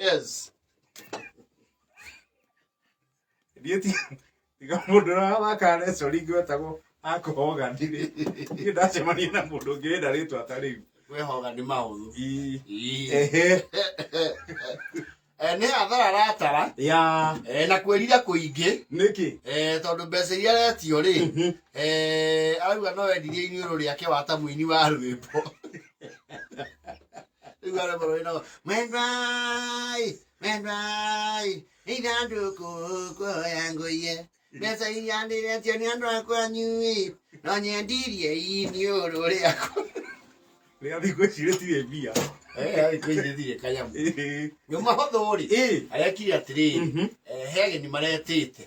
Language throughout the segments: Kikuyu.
Yes. Niĩ tiga mũndũ ũrĩa wakaga wrestling wetagwo Hulk Hogan rĩ, niĩ ndacemania na mũndũ ũngĩ wĩna rĩtwa ta rĩu. Kwĩ Hogan maũthũ. Ii. Ii. Ehe. Eh, nĩ hathara aratara. Ya. Eh, na kwĩrira kũingĩ. Nĩkĩ? Eh, tondũ mbeca iria aretio rĩ, eh, arauga no endirie iniũrũ rĩake wa ta mũini wa rwĩmbo. Rĩu arwĩmbo rwĩna mwendwai, mwendwai, ithandũkũ kuoya ngũiye. Mbeca iria ndĩretio nĩ andũ a kwanyu-ĩ, no nyendirie iniũrũ rĩakwa. Rĩa thikũ ici rĩtirĩ mbia. Eh, thikũ ici rĩtirĩ kanyamũ. Ĩĩ. Nĩ mahũthũ rĩ, Ĩĩ. arekire atĩrĩrĩ, eh, he ageni maretĩte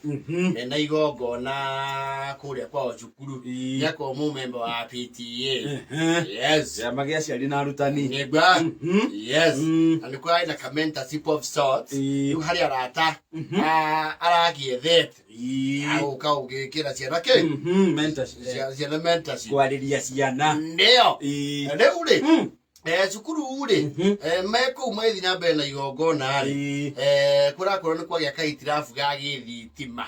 mena igongona kũrĩa kwao cukuru. Ĩĩ. Nĩakorwo mũmemba wa PTA. Ehe. Yes. Kĩama gĩa aciari na arutani. Nĩgua. Yes. Na nĩ kũrarĩ na ka mentorship of sorts. Ĩĩ. Rĩu harĩ arata ah, aragĩethete. Ĩĩ. Agũka gũgĩkĩra ciana kĩ? Mentorship. Ciana mentorship. Kwarĩria ciana. Nĩyo. Ĩĩ. Rĩu rĩ, eh, cukuru rĩ, eh, me kũu magĩthiĩ na mbere na igongona rĩ, Ĩĩ. eh, kũrakorwo nĩ kwagĩa kahitirabu ga gĩthitima.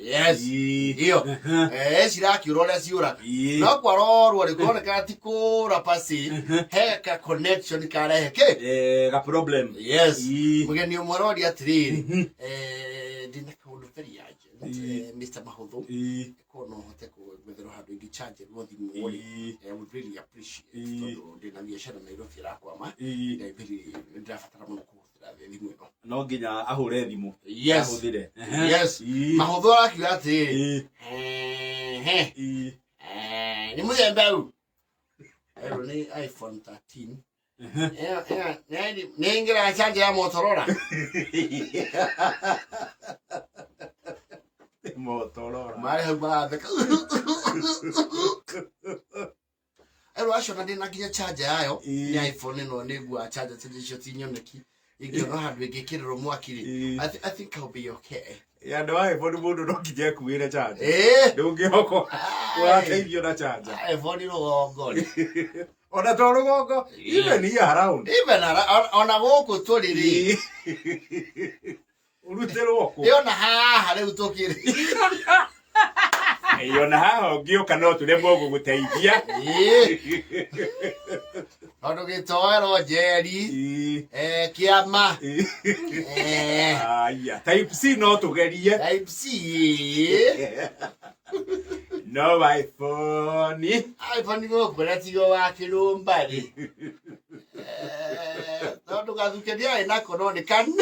Yes. Ĩĩ. Iyo. Eh, cirakĩũra ũrĩa ciũraga. Ĩĩ. No kwarorwo rĩ, kũronekana ti kũra pasi, he ka connection karehe kĩ? Eh, ga problem. Yes. Ĩĩ. Mũgeni ũmwe aroria atĩrĩrĩ, eh, ndĩna kaũndũ very urgent, eh, Mr. Mahũthũ. Ĩĩ. Korwo no hote gwetherwo handũ ingĩchanjerwo thimũ rĩ, Ĩĩ. I would really appreciate Ĩĩ. tondũ ndĩna biacara Nairobi ĩrakwama. Ĩĩ. Na very nĩndĩrabatara mũno kũhũthĩra thimũ ĩno. No nginya ahũre thimũ. Yes. Ahũthĩre. Yes. Ĩĩ. Mahũthũ arakiuga atĩrĩrĩ, Ĩĩ. ehe, Ĩĩ. eh, nĩ mũthemba ũyũ. Erwo nĩ iPhone 13. Nĩ ingĩra charger ya Motorola. Motorola. Marĩ hau maratheka. Erwo acio na ndĩna nginya charger yayo. Ĩĩ. Nĩ iPhone ĩno nĩ nguaga charger charger icio ti nyoneki. Ingĩona handũ ĩngĩkĩrĩrwo mwaki rĩ. Ĩĩ. I think I'll be okay. Ya andũ a iPhone mũndũ no nginya ekuĩre charger. Ĩĩ. Ndũngĩhokwo ũrateithio na charger. iPhone rũgongo rĩ. Ona to rũgongo, even here around. Even ona gũkũ tũrĩ rĩ. Ũrutĩrwo kũ? Ĩ ona haha rĩu tũkĩrĩ. Ĩĩ, ona haha ũngĩũka no tũremwo gũgũteithia. Ĩĩ. Tondũ gĩtoero njeri, Ĩĩ. eh, kĩama. Ĩĩ. Eh, Aya, type C no tũgerie. Type C. ĩĩ. No iPhone. iPhone gũkũ na tigo wa kĩrũmba rĩ. Eh, tondũ gathuke ndiarĩ nako no nĩ kani.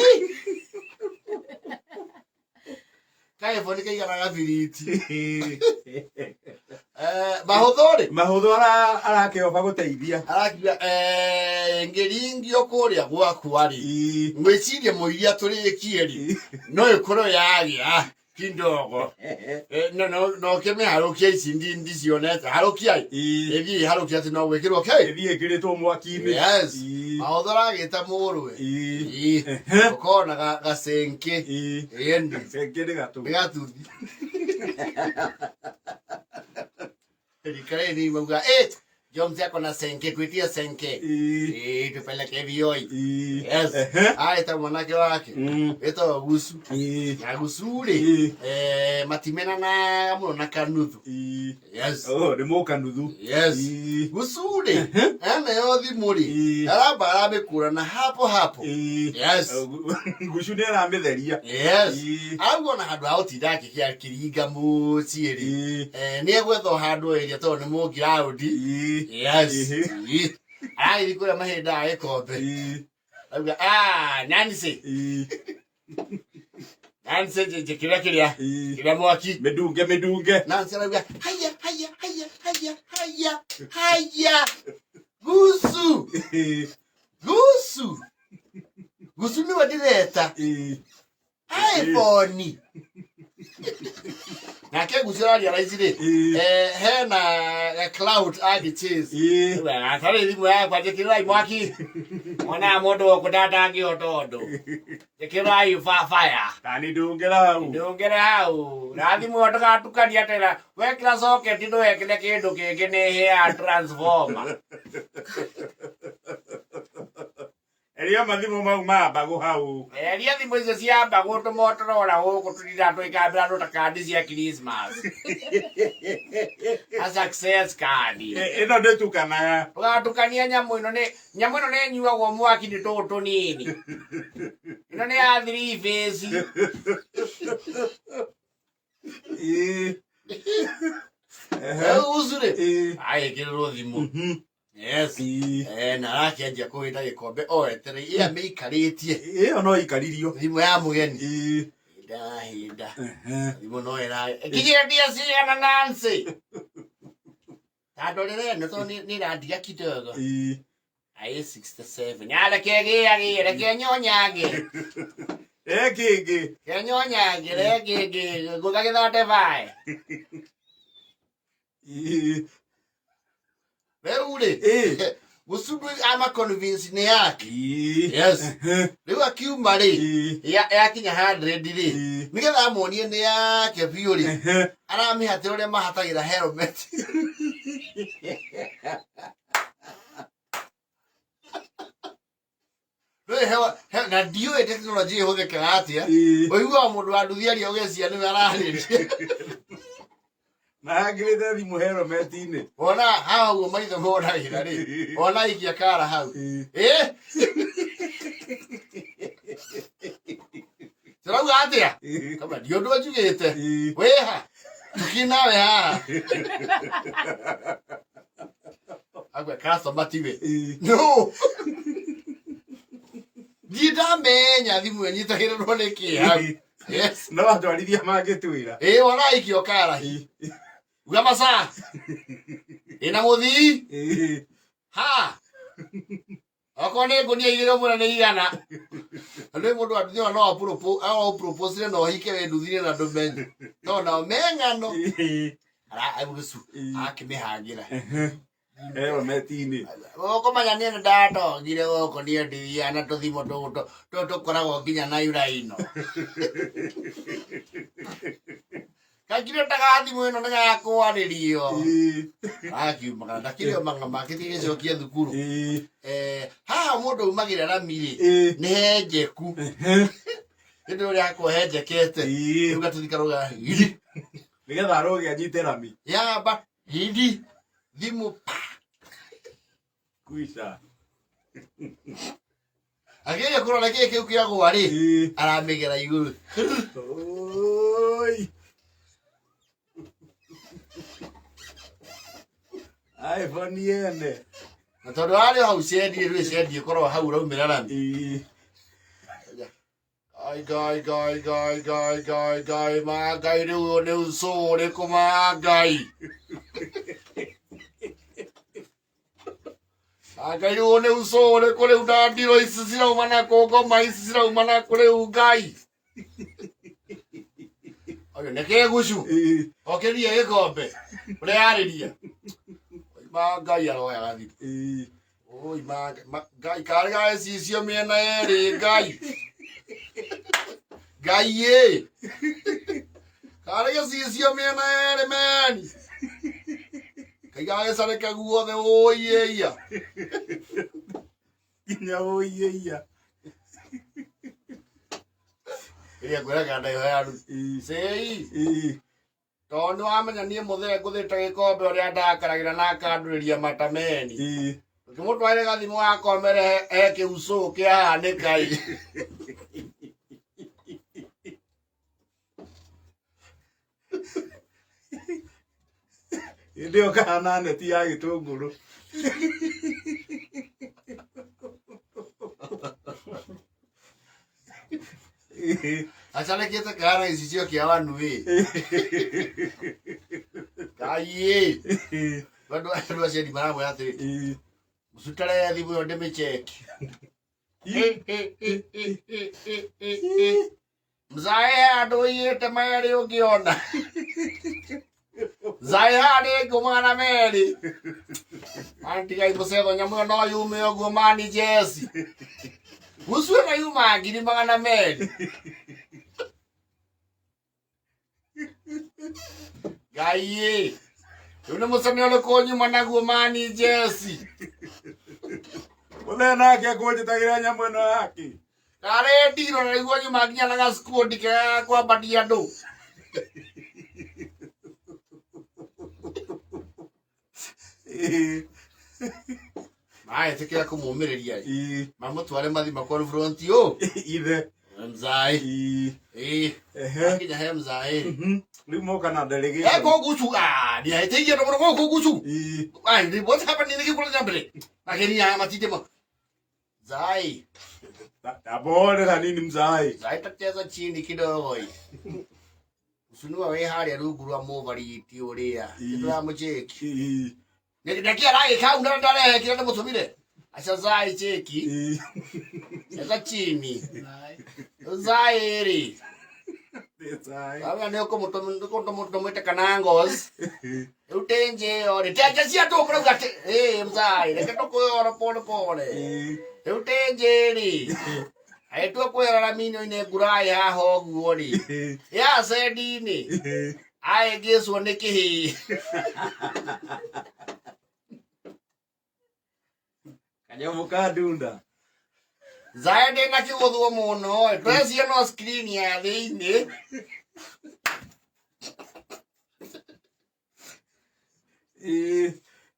Ka iPhone kaigana gabiriti. Eh, mahũthũ rĩ. Mahũthũ arakĩoba gũteithia. Arakiuga eh, ngĩringio kũrĩa gwakwa rĩ. Ĩĩ. Ngwĩciria mũiria tũrĩkie rĩ no ĩkorwo yagĩa kidogo. Eh, no no no kĩmĩharũkia ici ndicionete harũkia Ĩĩ. ĩthiĩ ĩharũkia atĩ no gwĩkĩrwo kĩ. Ĩthiĩ ĩkĩrĩtwo mwaki-inĩ. Yes. Ĩĩ. Mahũthũ aragĩta mũrũwe. Ĩĩ. Ĩĩ. Ũkona gacenke. Ĩĩ. Ĩni. Gacenke nĩ gatũ. Nĩ gatuthi. Rika rĩrĩ mauga eh Jones yako na senke kuitia senke. Ĩĩ. Ĩĩ tupeleke vioi. Ĩĩ. Yes. Ehe. Arĩta mwanake wake. Wĩtagwo Gucu. Ĩĩ. Na Gucu rĩ Ĩĩ. eh, matimenanaga mũno na kanuthu. Ĩĩ. Yes. Oh, nĩ mũkanuthu. Yes. Ĩĩ. Gucu rĩ aneo thimũ rĩ Ĩĩ. aramba aramĩkũra na hapo hapo. Ĩĩ. Yes. Oh, Gucu nĩ aramĩtheria. Yes. Ĩĩ. Arauga ona handũ ha gũtinda akĩringa mũciĩ rĩ Ĩĩ. eh, nĩ egwetha o handũ area tondũ nĩ mũngiraũndi. Ĩĩ. Yes. Ĩhĩ. Ĩĩ. Aragĩthiĩ kũrĩa mahinda ya gĩkombe. Ĩĩ. Arauga ah Nancy. Ĩĩ. Nancy njĩkĩra kĩrĩa Ĩĩ. kĩrĩa mwaki. Mĩdunge mĩdunge. Nancy arauga haya haya haya haya haya haya Gucu. Ĩĩ. Gucu. Gucu nĩwe ndĩreta. Ĩĩ. iPhone. Nake Gucu araria raici rĩ. Ĩĩ. Eh, hena ga cloud agĩchase. Ĩĩ. Atarĩ thimũ yakwa njĩkĩrĩrai mwaki. Mwana mũndũ gũkũ ndangĩhota ũndũ. Njĩkĩrĩrai fire. Tani ndungĩra hau. Ndũngĩre hau. Na thimũ ĩyo ndũgatukania tena. Wekĩra socket ndũgekĩre kĩndũ kĩngĩ nĩ ĩhĩaga transformer. Eria mathimũ mau ma mbagũ hau. Eria thimũ icio cia mbagũ tũmotorora gũkũ tũtindaga tũgĩkambĩra andũ ta kandi cia Christmas. A success card. Ĩno ndĩtukanaga. Ũgatukania nyamũ ĩno nĩ nyamũ ĩno nĩ ĩnyuagwo mwaki nĩ tũũ tũnini. Ĩno nĩ ya three phase. Ĩĩ. Ehe. Rĩu ucu rĩ Ĩĩ. agĩkĩrĩrwo thimũ. Yes. Ĩĩ. Eh, na arakĩanjia kũhĩta gĩkombe o etereire ĩrĩa mĩikarĩtie Ĩyo no ikaririo. thimũ ya mũgeni. Ĩĩ. Hĩnda hĩnda. Ehe. Thimũ no ĩra ĩkinyire mbia cigana Nancy. Ta ndorere ĩno tondũ nĩ ĩrandiga kidogo. Ĩĩ. Aĩ 67. Ya reke ĩgĩage, reke nyonyange. Eh kĩngĩ. Reke nyonyange, reke ngĩ ngũtha gĩthate bae. Ĩĩ. Rĩu rĩ, Ĩĩ. gũcundu ama convince nĩ yake. Ĩĩ. Yes. Ehe. Rĩu akiuma rĩ, Ĩĩ. yakinya 100 rĩ, Ĩĩ. nĩgetha amuonie nĩ yake biũ rĩ, Ehe. aramĩhatĩra ũrĩa mahatagĩra helmet. Ndũĩ na ndiũĩ tekinoronjĩ ĩhũthĩkaga atĩa. Ĩĩ. Ũiguaga mũndũ wa nduthi aria ũgeciria nĩwe ararĩria. Na angĩrĩte thimũ helmet-inĩ. Wona haha ũguo maitho monagĩra rĩ, wona aikia kara hau. Ĩĩ. Ĩ? Tũrauga atĩa? Ĩĩ. Kama ndi ũndũ njugĩte. Ĩĩ. Wĩha? Tũkiri nawe haha. Agwe customer tiwe. Ĩĩ. No. Ndirĩ ndamenya thimũ ĩnyitagĩrĩrwo nĩ kĩ hau. Yes. No atwarithia mangĩtwĩra. Ĩ wona aikio kara. Ĩĩ. Uga maca. Ĩna mũthii. Ĩĩ. Ha. Okorwo nĩ ngũnia igĩrĩ ũmũre nĩ igana. Nĩ mũndũ wa nduthi no apropose na ũhike wĩ nduthi-inĩ na ndũmenye. Tondũ nao me ng'ano. Ĩĩ. Ara Ĩĩ. akĩmĩhangĩra. Helmet-inĩ. Ũkũmenya niĩ nĩ ndatongire gũkũ niĩ ndithiaga na tũthimũ tũũ tũkoragwo nginya na iraino. Kakire ta ga thimũ ĩno nĩ gakwarĩrio. Ĩĩ. Akiumagara ndakĩrĩ o mang'a make tigĩcokia thukuru. Ĩĩ. Eh, haha mũndũ aumagĩra rami rĩ, Ĩĩ. nĩ henjeku. Ehe. Hĩndĩ ũrĩa hakorwo henjekete. Ĩĩ. Rĩu gatũthi karauga hiri. Nĩgetha arũge anyite rami. Yamba hiri thimũ pa. Kuica. Akĩgeria kũrora kĩĩ kĩu kĩagwa rĩ, Ĩĩ. aramĩgera igũrũ. Oi. iPhone yene. Na tondũ arĩ o hau cendi rĩ, cendi ĩkoragwo hau ũraumĩra rami. Ĩĩ. Ngai ngai ngai ngai ngai ngai ngai ma ngai rĩu ũyũ nĩ ucũ ũrĩkũ ma ngai. Ma ngai rĩu ũyũ nĩ ucũ ũrĩkũ rĩu ndandiro ici cirauma na kũ ngoma ici cirauma na kũ rĩu ngai. Oyo nĩ kĩgucu Ĩĩ. okĩria gĩkombe ũreyarĩria. Oi ma ngai aroyaga thimũ. Ĩĩ. Oi ma ngai karĩ gagĩcicio mĩena yerĩ ngai. Ngai ĩ. Karĩ gĩcicio mĩena yerĩ meni. Ngai gagĩcarĩke guothe ũi ĩia. Nginya ũiĩia. Ĩrĩa ngwĩraga ndaihoya rĩu. Ĩĩ. Cĩi. Ĩĩ. Tondũ nĩ wamenya niĩ mũthee ngũthĩte gĩkombe ũrĩa ndakaragĩra na akandũrĩria mata meni. Ĩĩ. Ũkĩmũtwarĩra gathimũ gakomere he kĩucũ kĩahanĩka ĩ. Hĩndĩ ĩyo kahana neti ya gĩtũngũrũ. Ĩĩ. Acanĩkĩte kahana gĩcicio kĩa wanu ĩ. Ngai ĩ. Ĩĩ. Andũ andũ acio maramwĩra atĩrĩ, Ĩĩ. mũcutare thimũ ĩyo ndĩmĩcheki. Mzae handũ ũiyĩte merĩ ũngĩona. Mzae harĩ ngũ magana merĩ. Antigai mũcetho nyamũ ĩyo no yume ũguo mani jesi. Gucu ĩno yuma ngiri magana merĩ. Ngai ĩ. Rĩu nĩ mũcene ũrĩkũ nyuma naguo mani jesi. Mũthee nake akũnjĩtagĩra nyamũ ĩno yake. Karĩ ndiro na nĩguo nyuma nginya na gacikundi kega ga kwambatia andũ. Ĩĩ. Maetĩkĩra kũmũmĩrĩria ĩ. Ĩĩ. Mamũtware mathi makonfronti ũ. Ithe. Mzai. Ĩĩ. Ĩĩ. Ehe. Akinya he mzai. Mhm. Rĩu moka na delegation. Eko gucu ah ndiahĩtĩirie andũ mũno gũkũ gucu. Ĩĩ. Ai, what's happening nĩkĩ kũrĩa mbere? Lakini matinde ma. Zai. Tabore hanini mzai. Zai tacheza chini kidogo hii. Usunua we harĩa rungu rwa mũbariti ũrĩa. Ĩĩ. Nĩtũramũcheki. Ĩĩ. Nĩkĩ aragĩka hau na ndarehe kĩrĩa ndĩmũtũmire? Aca Zai cheki. Ĩĩ. Cheza chini. Zai rĩ. Zai. Baba nĩ ũkũmũtũmĩte kanangos. Rĩu tenje ĩyo rĩ. Tenje cia tũ kũrauga atĩ. Ĩĩ mzai, reke tũkwĩyora pole pole. Ĩĩ. Rĩu tenje rĩ. Agĩtua kwĩrora mino-inĩ nguraĩ haha ũguo rĩ. Ĩĩ. Ya cendi-inĩ. Ĩĩ. Aĩngĩcwo nĩ kĩhĩĩ. Kanyamũ ka ndunda. Zae ndĩ na kĩgũthwo mũno ĩ. Twecia no screen ya thĩinĩ. Ĩĩ.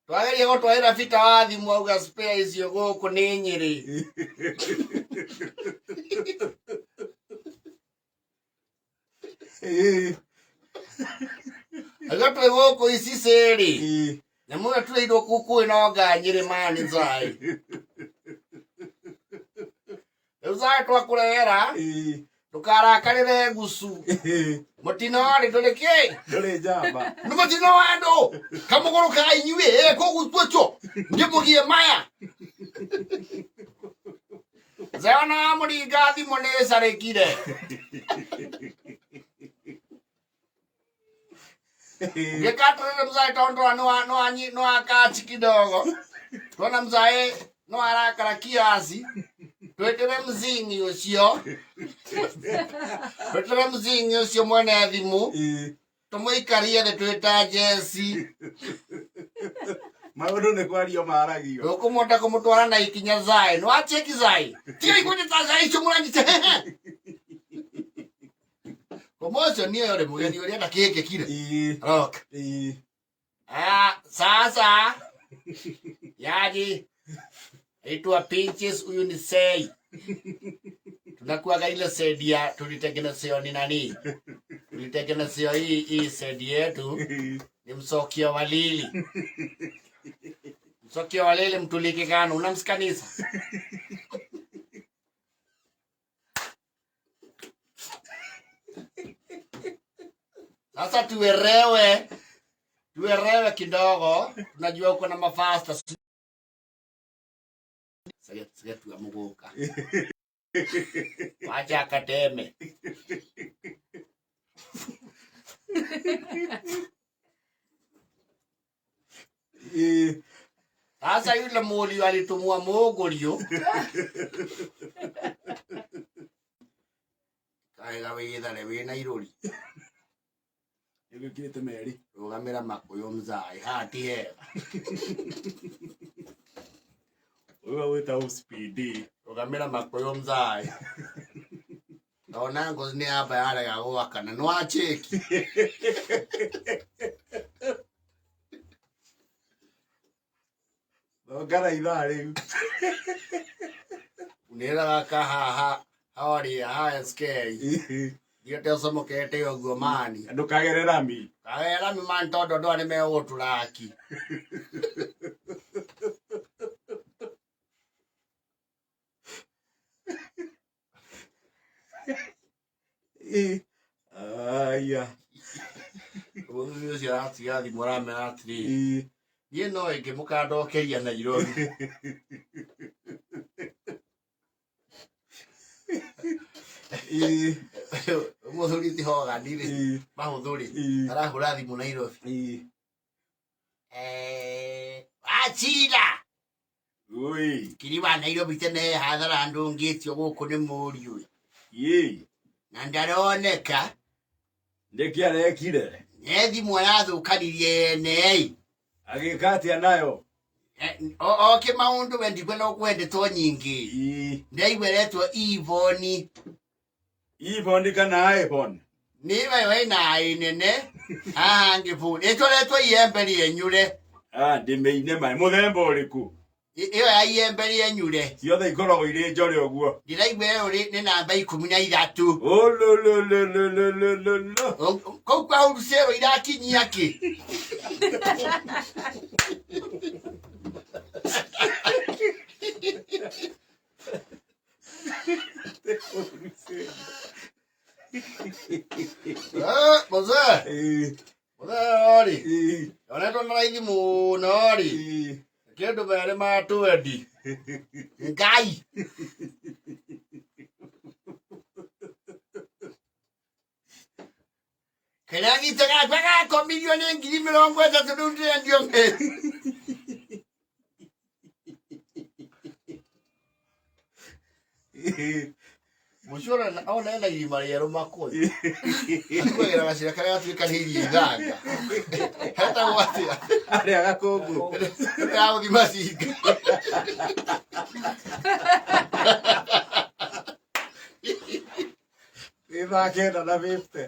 Twageria gũtwarĩra Peter wa thimũ auga spare icio gũkũ nĩ Nyĩrĩ. Ĩĩ. Auga twĩ gũkũ Icicĩ rĩ. Ĩĩ. Nyamũ ĩyo tũreirwo kũkũĩ no nga Nyĩrĩ mani Zai. Rĩu Zai twakũrehera Ĩĩ. ndũkarakarĩre gucu. Ĩĩ. Mũtino rĩ ndũrĩ kĩ? Ndũrĩ njamba. Nĩ mũtino wa andũ kamũgũrũ ka inyuĩ ĩ kũu tuĩtwo ngĩmũgie maya. Zai ona wamũringa thimũ nĩ ĩcarĩkire. Ĩĩ. Ngĩkaatũrĩre mzae tondũ nĩwakachi kidogo. Tuona mzae no arakara kiasi. Twĩtĩre mzingi ũcio. Twĩtĩre mzingi ũcio mwene thimũ. Ĩĩ. Tũmũikarie thĩ twĩta Jesi. Maũndũ nĩ kwario maragio. Tũkũmũta kũmũtwara na ikinya Zai. Nĩwacheki Zai. Tigai kũnyita Zai icio mũranyita. Promotion ĩyo rĩ mũgeni ũrĩa ndakĩngĩkire. Ĩĩ. Rock. Ĩĩ. Ah, sasa yaji aitwa Pinches, huyu ni Sei. Tunakuaga ile sedi ya tulitengenezewa ni nani? Tulitengenezewa hii sedi yetu Ĩĩ. ni Msokio Walili. Msokio Walili mtulike kano, unamsikanisa. Sasa tuerewe, tuerewe kidogo, tunajua uko na mafasta. Sasa sasa tuamuguka. Wacha akateme. Ĩĩ. Sasa yule mũriũ alitumwa mũgũriũ kaega wĩthare wĩna irũri Nĩgwĩkĩrĩte merĩ. rũgamĩra makũyũ mzai haha ti hega Ũyũ wĩtagwo SPD. rũgamĩra makũyũ mzai ndona ngozi nĩ yamba yarega gwakana nĩwacheki Thongana ithaa rĩu. unĩra gaka haha harĩa haha SK Ĩĩ. thiĩte ũcomokete ũguo mani Ndũkagere rami. kagera mi mani tondũ andũ aya nĩmegũgũtũraki Ĩĩ. Aya. Mũthuri ũcio aratiga thimũ aramera atĩrĩrĩ Ĩĩ. niĩ no ĩngĩ mũkandokeria Nairobi Ĩĩ. mũthuri ti Hogan rĩ Ĩĩ. mahũthũ rĩ Ĩĩ. arahũra thimũ Nairobi Ĩĩ. Achira Ũĩ. kiri wa Nairobi tene hathara ndũngĩtio gũkũ nĩ mũriũ Ĩĩ. na ndaroneka Nĩkĩ arekire? nĩ thimũ arathũkanirie ene Agĩka atĩa nayo? Oke maundu we ndikwenda ukwendetwo nyingi. Ii. Ndaigweretwo ivoni. Ivoni kana iPhone? Niwe wina inene haha ngĩbuni ĩtwaretwo iembe rĩenyure. Ah, ndĩmĩine maĩ. Mũthemba ũrĩkũ? Ĩyo ya iembe rĩenyure. Ciothe ikoragwo irĩ njore ũguo. Ndĩraigua ĩyo nĩ namba 13. Olololololololo. Kũu kwa wholesale irakinyia kĩ? Eh, mzee. Ĩĩ, Mzee rĩ. ĩĩ, Onetwo na raithi mũno rĩ. ĩĩ. Kĩndũ merĩ ma twendi. Ngai. Kĩrĩa gitũ gakwa gakomirio nĩ 30,000 rĩu ndĩrendio mĩri. Ĩĩ. Mũciĩ ona ena irima rĩerũ makũyũ. Akuagĩra gacĩra karĩa gatuĩkanĩirie ithanga. Hetagwo atĩa? Arĩa gakũngũ. Ya gũthiĩ macinga. Nĩ thaa 9 na 50.